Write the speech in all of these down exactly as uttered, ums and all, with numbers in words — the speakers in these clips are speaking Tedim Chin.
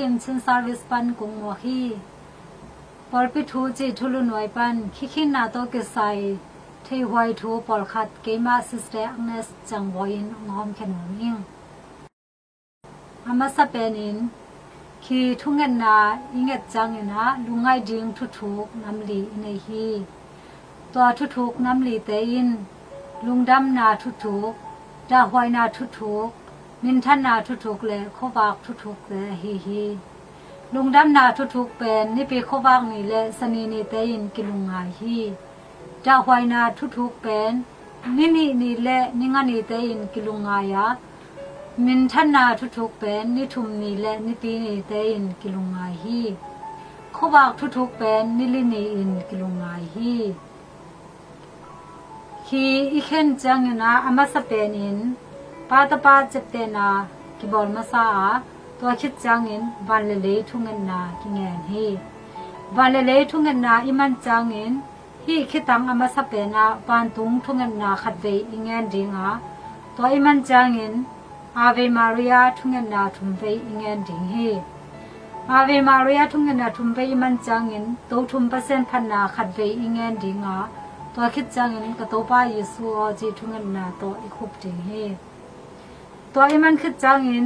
Chin service pan kong muak hi. Pawlpi thu cih thulu nuai pan khikhinna tawh kisai theihhuai thu pawlkhat keimah Sister Agnes Cangvawi in hong hawmkhia nuam ing. A masa penin khi thungetna i nget ciangin ah lungngaih ding thuthuk nam li i nei hi. Tua thuthuk nam lite in lungdamna thuthuk, dahhuaina thuthuk, minthanna thuthuk le khuavak thuthukte ahi hi. Lungdamna thuthuk pen nipi khuavak ni le sani nite in kilungngai hi. Dahhuaina thuthuk pen ni nih ni le ni nga nite in kilungngai a, minthanna thuthuk pen ni thum ni le nipi nite in kilungngai hi. Khuavak thuthuk pen ni li ni in kilungngai hi. Khi i khen ciangin ah a masa penin pa tapa ciaptehna kibawl masa a, tua khit ciangin van le lei thungetna kingen hi. Van le lei thungetna i man ciangin hih khitang a masa pen ah vantung thungetna khatvei i ngen ding a, tua i man ciangin Ave Maria thungetna thumvei i ngen ding hi. Ave Maria thungetna thumvei i man ciangin to thum Pasian phatna khatvei i ngen ding a, tua khit ciangin ka Topa Jesu aw cih thungetna tawh i khup ding hi. Tua i man khit ciangin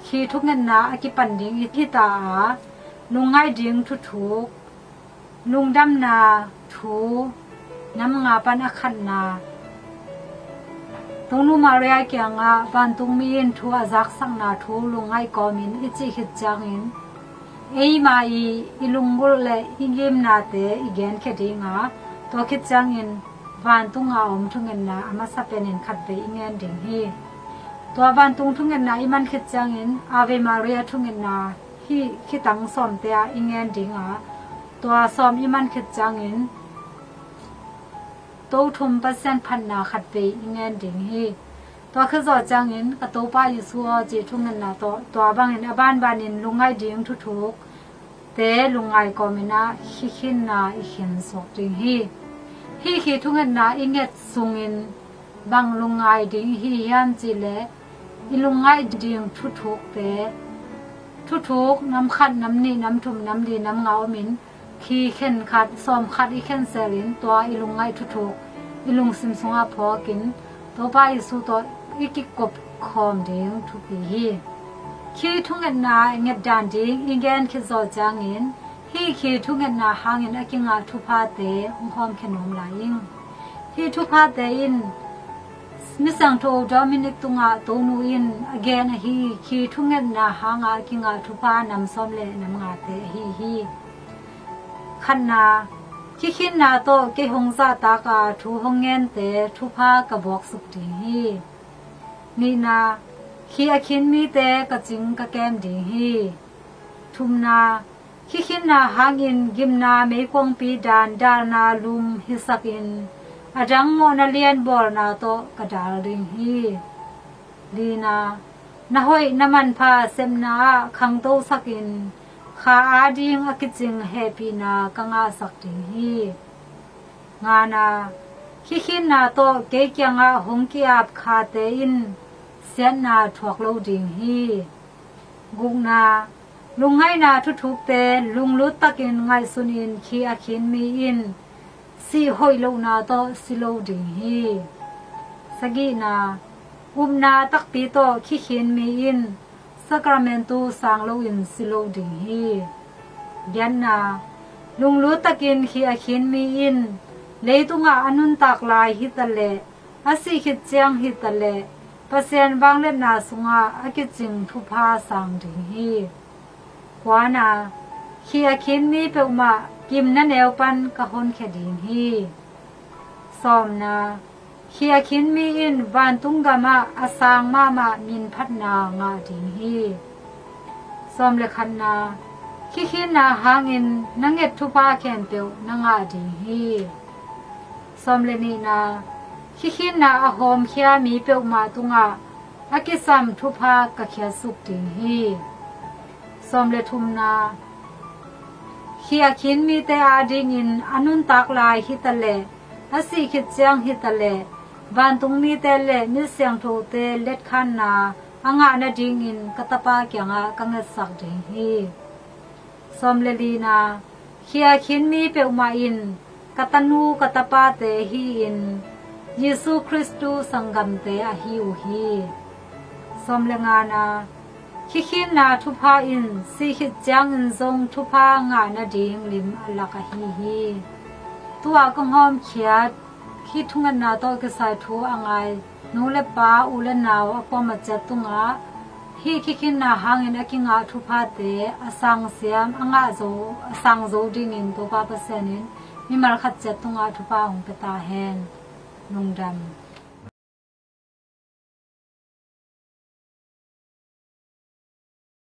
khi thungetna a kipan ding i hi ta a, lungngaih ding thuthuk, lungdamna thu nam nga pan a khatna, Tonu Maria kiangah vantungmi in thu a zaksakna thu lungngaih kawmin i cih khit ciangin eima i, i lunggulh le i ngimnate i genkhia ding a, tua khit ciangin vantung a om thungetna a masa penin khatvei i ngen ding hi. Tua vantung thungetna i man khit ciangin Ave Maria thungetna hih khitang sawmte ah i ngen ding a, tua sawm i man khit ciangin to thum Pasian phatna khatvei i ngen ding hi. Tua khit zawh ciangin ka Topa Jesu aw cih thungetna tawh tua bangin a banbanin lungngaih ding thuthukte lungngai kawmin ah khikhinna i khin suak ding hi. Hih khi thungetna i nget sungin bang lungngai ding i hi hiam cihleh i lungngaih ding thuthukte, thuthuk nam khat, nam nih, nam thum, nam li, nam nga omin khi khen khat, sawm khat i khen selin tua i lungngaih thuthuk i lungsim sungah phawkin Topa Jesu tawh i kikop khawm ding thupi hi. Khi thungetna ngetdan ding i gen khit zawh ciangin hih khi thungetna hangin a kingah thuphate hong hawmkhia nuam lai ing. Hih thuphate in Misiangtho Dominic tungah Tonu in a gen ahi khi thungetna hangah a kingah thupha nam sawm le nam ngate ahi hi. Khatna, khikhinna tawh kei hong zahtak a thu hong ngente thupha ka buaksuk ding hi. Nihna, khi a khin mite ka cing ka kem ding hi. Thumna, khikhinna hangin gimna meikuangpi dan dalna lum hisakin a dang mawhna lian bawlna tawh ka dal ding hi. Lina, na hoih na manpha sepna ah khangtosakin kha ading a kicing hehpihna ka ngahsak ding hi. Ngana, khikhinna tawh kei kiangah hong ki-ap khate in siatna thuak lo ding hi. Gukna, lungngaihna thuthukte lunglut takin ngaihsunin khi a khin mi in sih hoih lohna tawh si lo ding hi. Sagihna, upna takpi tawh khikhin mi in sakramentu sang loin si lo ding hi. Giatna, lunglut takin khi a khin mi in leitungah a nuntak lai hitaleh a sih khit ciang hitaleh Pasian vangliatna sungah a kicing thupha sang ding hi. Kuana, khi a khin mi peuhmah gimna neu pan ka honkhia ding hi. Sawmna, khi a khin mi in vantung gamah a sang mahmah minphatna ngah ding hi. Sawm le khatna, khikhinna hangin na nget thupha khempeuh na ngah ding hi. Sawm le nihna, khikhinna a hawmkhia mi peuhmah tungah a kisam thupha ka khiatsuk ding hi. Sawm le thumna, khi a khin mite adingin a nuntak lai hitaleh a sih khit ciang hitaleh vantung mite le mi siangthote letkhanna a ngah nadingin ka Tapa kiangah ka ngetsak ding hi. Sawm le lina, khia khin mi peuhmah in ka tanu ka tapate hi-in Jesu Khristu sanggamte ahi uh hi. Sawm le ngana, khikhinna thupha in si khit ciangin zong thupha ngah nading lim a lak ahi hi. Tua ka ngawmkhiat, khi thungetna tawh kisai thu a ngai nu le pa, u le nau a kuamah ciat tungah hih khikhinna hangin a kingah thuphate a sangsiam, a ngah zo, a sang zo dingin Topa Pasian in mimal khat ciat tungah thupha hong pia ta hen. Lungdam.